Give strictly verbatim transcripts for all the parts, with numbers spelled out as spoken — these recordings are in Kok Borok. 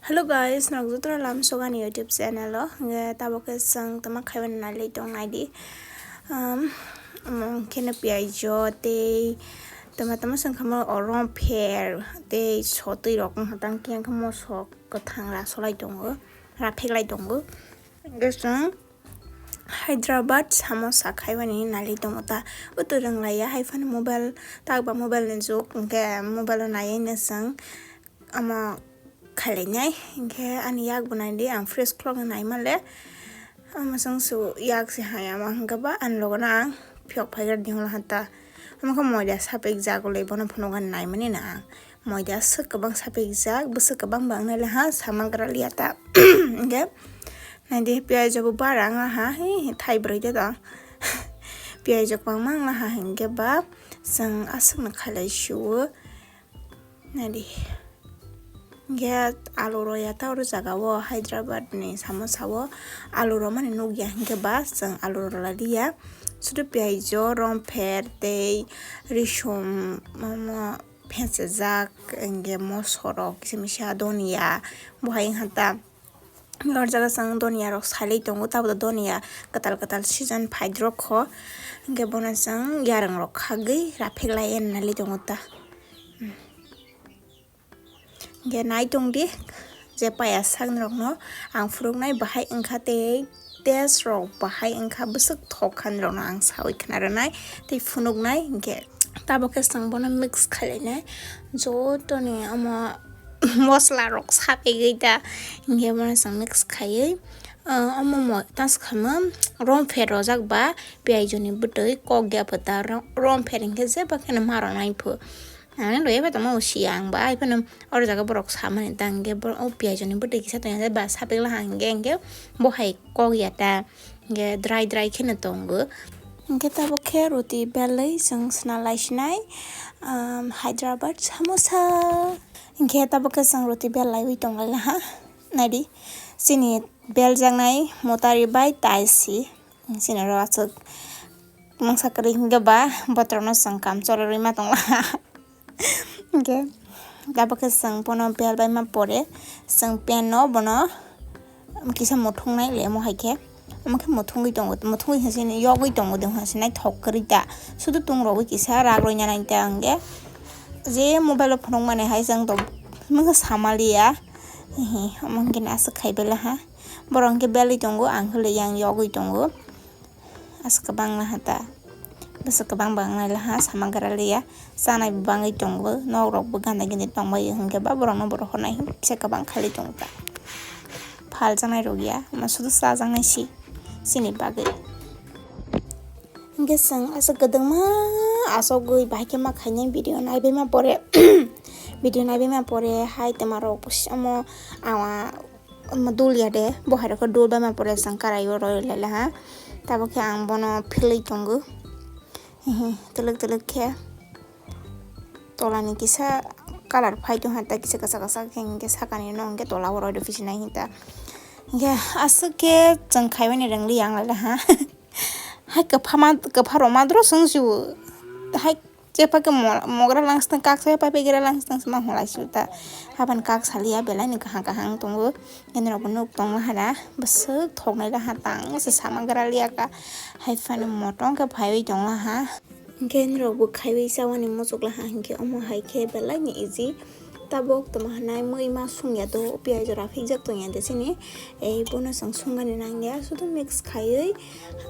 Hello guys, norok jotono lamsok ani YouTube channel o. Hwnkhe tabuk khe chwng tama khaiwi nalai tong naidi. Um, omo khe no piyaj o tei tama tama chwng kha mo o rompher tei sotwi rok wngkha tang khe moso kwthang rasolai tongo, rapheklai tongo. Hwnkhe chwng Hyderabad samosa khaimani nalai tongo ta. Utu rwnglaiya hai phano mobile, takba mobile ni jug, hwnkhe mobile o naiwi no chwng omo khailainai. Hwnkhe ani yak bo naidi, ang fresh khuloknwi naimale. Omo chwng su yak se hai ama hwnkhe ba ani logono ang phiyok phaigra diholo hata. Omo khe moida sapikjak le bono phunukgani naimani na ang. Moida swk kwbang sapikjak, bwswk kwbang bang nai le ha sama gra liya ta. Hwnkhe naidi piyaj bo bara wngha ha, hi, hi, thai brwi de tong. Piyaj kwbangma wngha ha hwnkhe ba chwng aswkno khailai sio. Naidi. Hwnkhe alu rw ya ta oro jaga o Hyderabad ni samosa o alu rwmani nukya hwnkhe ba chwng alu rwlai liya. Sudu piyaj o rompher tei risum omo phensejak, hwnkhe mosorok kisa misa doniya bo hai wngkha ta. Hwnkhe oro jaga chwng doniya rok sailai tongo, tabuk doniya kwtal kwtal season phaidrok kho, hwnkhe bono chwng yarwng rok khagwi rapheklai nalai tongo ta. Hwnkhe nai tongdi je paya sakni rokno ang phunuknai bahai wngkha tei taste rok bahai wngkha, bwswk thok kha nini rokno ang sawi khna rwnai tei phunuknai. Hwnkhe tabuk khe chwng bono mix khailainai jotoni omo mosla rok sapegwi ta, hwnkhe bono chwng mix khaiwi, ah, omo mo-, tans khamu rompher rojak ba piyaj ni bwtwi kok ya pho ta, ro-, rompher hwnkhe jeba kheno ma rwnai pho. Ang rwya bai tongma si ang ba, hai phano oro jaga borok samani ta hwnkhe borok o piyaj ni bwtwi kisa tongya ba sapik laha hwnkhe, hwnkhe bo hai kok ya ta, hwnkhe dry dry kheno tongo. Hwnkhe tabuk khe roti belwi chwng sna lai sinai, um, Hyderabad samosa. Hwnkhe tabuk khe chwng roti bel laiwi tong lai laha. Naidi, chini beljaknai motari bai taisi. Chini oro aswk mungsa kwrwi hwnkhe ba botrokno chwng kam chororwi ma tong laha. Hwnkhe tabuk khe chwng bono bel bai ma pore, chwng pan no bono kisa muthungnai le omo hai khe. Omo khe muthungwi tongo, muthungwi khe chini yogwi tongo de, hwnse naithok kwrwi ta. Sudu tung rogwi kisa rak rwina nai ta hwnkhe. Je mobile o phunukmani hai chwng to mungsa samaliya. Hihi, omo hwnkhe aswk khai belaha. Borok hwnkhe belwi tongo, ang hwlwi yang yogwi tongo. Aswk kwbang laha ta. Bwswk kwbang bang nai laha, sama gra liya. Chanai bo bangwi tongo, nok rok bo gana gini tongbaio hwnkhe ba borok no bo rohor nai kisa kwbang khalwi tongo ta. Phal janai rok ya, ma sudu chajaknai si, chini bagwi. Hwnkhe chwng aswk kwdwngma achogwi bahai khe ma khainai video naibaima pore, video naibaima pore hai twma rok omo awa. Omo dul ya de, bo hai rok khe dul bai ma pore chwng karai o roi lai laha. Tabuk khe ang bono philwi tongo. Hihi, twlwk twlwk khe tola ni kisa colour phai tongha, tei kisa kwchak kwchak khe hwnkhe saka ni no hwnkhe tola o roi rw phi sinai hinta. Hwnkhe aswk khe chwng khai mani rwng li yang lai laha. Hai kwpha ma, kwpha rok ma duro chwng sio. Hai Chepha khe mo-, mogra langstang kaksa ya, papegira langstang se ma hwnlai sio ta. Haban kak saliya belai ni kaham kaham tongo. Nini rok bo nuk tong lahana bwswk thoknai laha tang se sama gra liya ka. Hai phano motom khe phaiwi tong laha. Hwnkhe nini rok bo khaiwi chawani muchuk laha hinkhe omo hai khe belai ni easy. Tabuk tamo hwnai mui ma sung ya do, piyaj rok aphikjak tong ya de sini. Ei bono chwng sungani nang ya, sudu mix khaiwi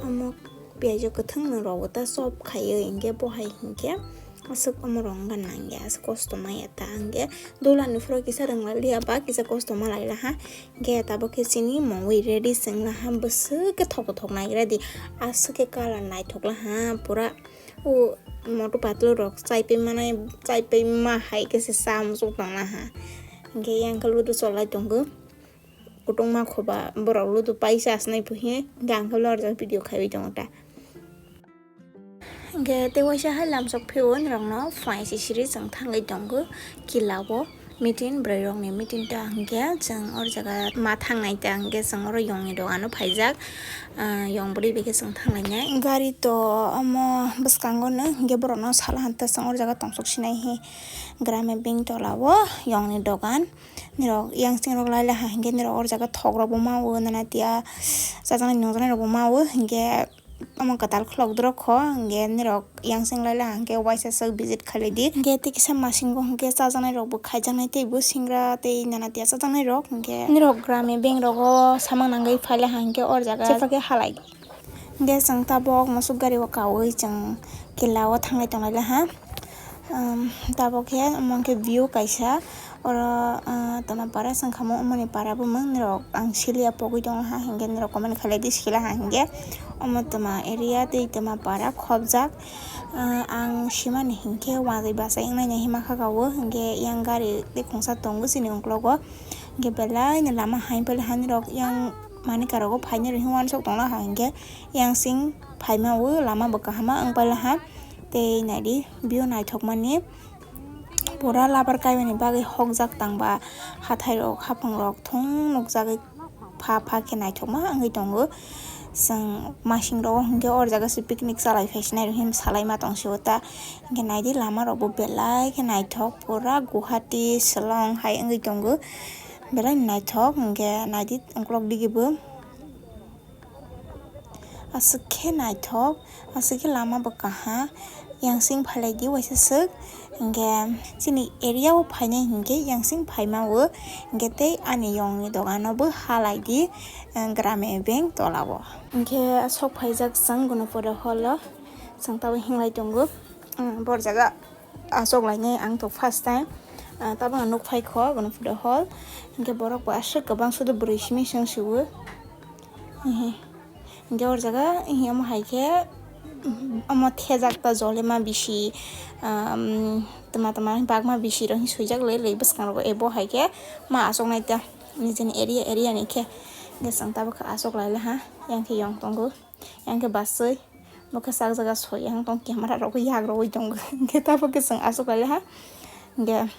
omo piyaj o kwthwng rok ta chop khaiwi hinkhe bo hai hinkhe aswk omo rok wngkha nang ya, aswk kosto ma ya ta hinkhe dula ni phuru kisa rwng lai liya ba kisa kosto ma lai laha. Hinkhe tabuk khe chini mongwi ready se wng laha, bwswk khe thok thok nai ready, aswk khe colour naithok laha pura. O motu patlu rok chaipai manai, chaipai ma hai khe se cha muchuk tong laha. Hinkhe yang khe ludu cholai tongo. Kutungma khoba borok ludu paisa asnai puhi, hinkhe ang khe lorjak video khaiwi tongo ta. Hinkhe tei waisa hai lamsok phio norokno phai sisiri chwng thangwi tongo kila o. Meeting, bwrwi rokni meeting ta hwnkhe chwng or jaga ma thangnai ta hwnkhe chwng oro yongni dogano phaijak. Ah, yong bwrwi bai khe chwng thanglainai. Gari to omo bwskango no hwnkhe borokno sal han ta chwng or jaga tongsok sinai hi Grami Bank tola o yongni dogan. Nirok yang sing rok lai lai ha hwnkhe nirok or jaga thok rok bo ma o nana tiya chajaknai nungjaknai rok bo ma o hwnkhe omo kwtal khulok dorok kho hwnkhe nirok yang sing lai lai ha hwnkhe waisa swk visit khalai di. Hwnkhe tei kisa masingo hwnkhe chajaknai rok bo khaijaknai tei bo singra tei nana tiya chajaknai rok hwnkhe nirok Grami Bank rogo samang nangwi phai lai ha hwnkhe or jaga jephakhe halai di. Hwnkhe chwng tabok musuk gari o kaui chwng kila o thanglai tonglai lai ha. Um, tabok khe omo khe view kaisa oro, ah, toma para chwng kha mo omo ni para bumung nirok ang sili ya pogwi tongo ha hwnkhe nirok comment khalai di sikila ha hwnkhe omo toma area tei toma para khobjak. Ah, ang simani hwnkhe wanjwi bachai wngnai no hima kha o hwnkhe yang gari tei khungsa tongo chini uklogo hwnkhe belai no lama hai pale ha nirok yang mani karogo phainai rw hwn uansuk tongla ha hwnkhe yang sing phaima o lama bo kahama wng pala ha. Tei naidi view naithokmani pura labar kaimani bagwi hokjak tangba hathai rok haphang rok thung nukjagwi pha pha khe naithokma wngwi tongo. Chwng masing rogo hwnkhe or jaga se picnic chalai phai sinai rw hwn salai ma tong sio ta hwnkhe naidi lama rok bo belai khe naithok pura Guwahati Shillong hai wngwi tongo. Belai naithok hwnkhe naidi ukulok digi bo aswk khe naithok, aswk khe lama bo kaha, yang sing phalai di waisa swk hwnkhe chini area o phainai hwnkhe yang sing phaima o hwnkhe tei ani yong ni dogan o bo halai di, eh, Grami Bank tola o. Hwnkhe sok phaijak chwng Gunupuda hall o, chwng tabuk hinglai tongo, um, bor jaga. Achuk lainai ang to first time, ah, tabuk ang nuk phai kho Gunupuda hall, hwnkhe borok bo aswk kwbang sudu bwrwi simi chwng sugo, ehe, hwnkhe o jaga ehe omo hai khe, omo thejak ta jolema bisi, um, twma twma bagma bisi rok hinwi swijak lei lei bwskango ebo hai khe ma achuk nai ta nijeni area area ni khe, hwnkhe chwng tabuk khe achuk lai laha yang khe yong tongo. Yang khe basui, bo khe sak jaga soi yang tong camera rok yak rogwi tongo. Hwnkhe tabuk khe chwng achuk lai ha. Hwnkhe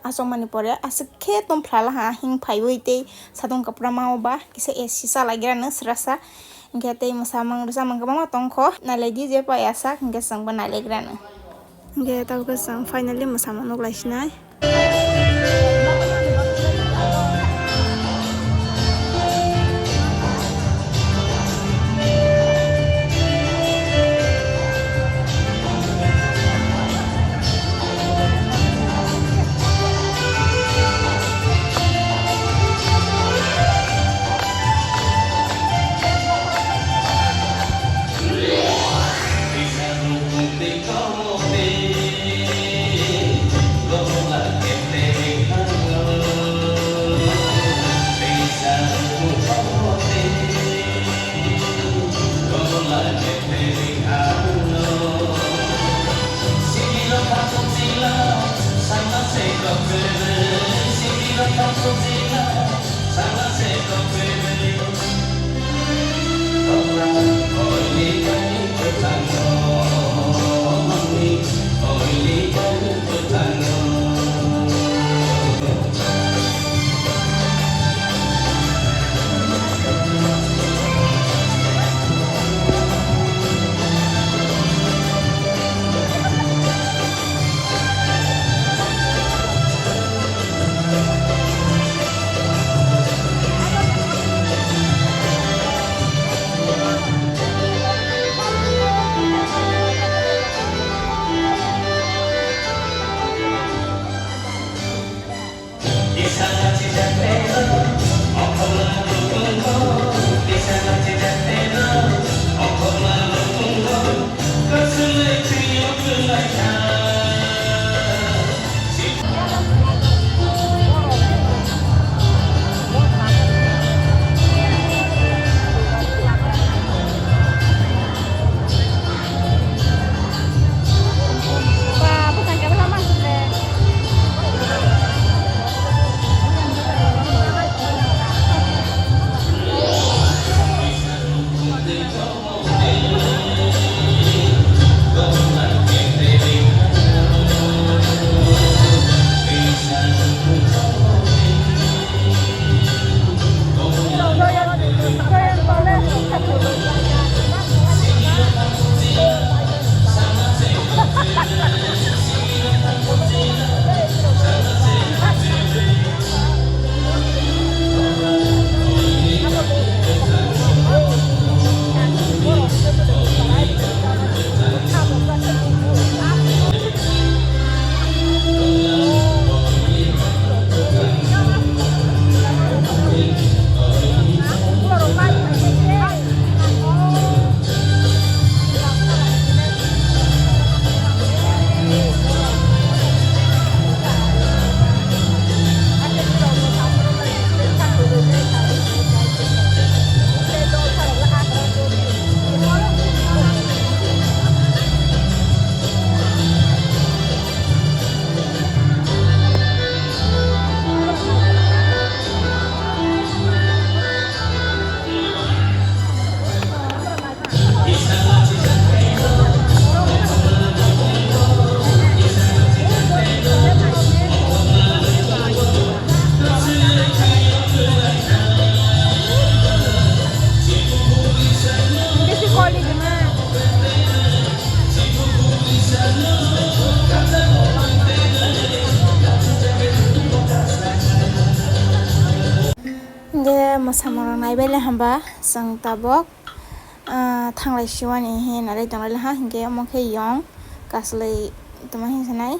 achuk mani pore aswk khe tong phlala ha hing phaiwi tei satung kapra ma o ba kisa A C chalai gra no srasa. Hwnkhe tei mwsamung rwsamung kwbangma tong kho. Nailai di je pai asak hwnkhe chwng bo nailai gra no. Hwnkhe tabuk khe chwng finally mwsamung nuk lai sinai. Samung rok naibai le hamba, chwng tabok, ah, thanglai siwani he nalai tonglai ha, hinkhe omo khe yong kaslai tongma hinsa nai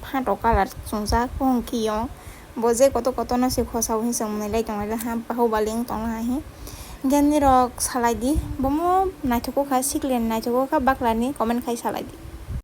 phato colour chwngjak, bo hinkhe yong bo je koto koto no se khosao hinsa mwnwi lai tonglai ha, bahu bali wng tongla ha he. Hinkhe nirok salai di, bomo naithok kha, sikle naithok kha, baklani comment khai salai di.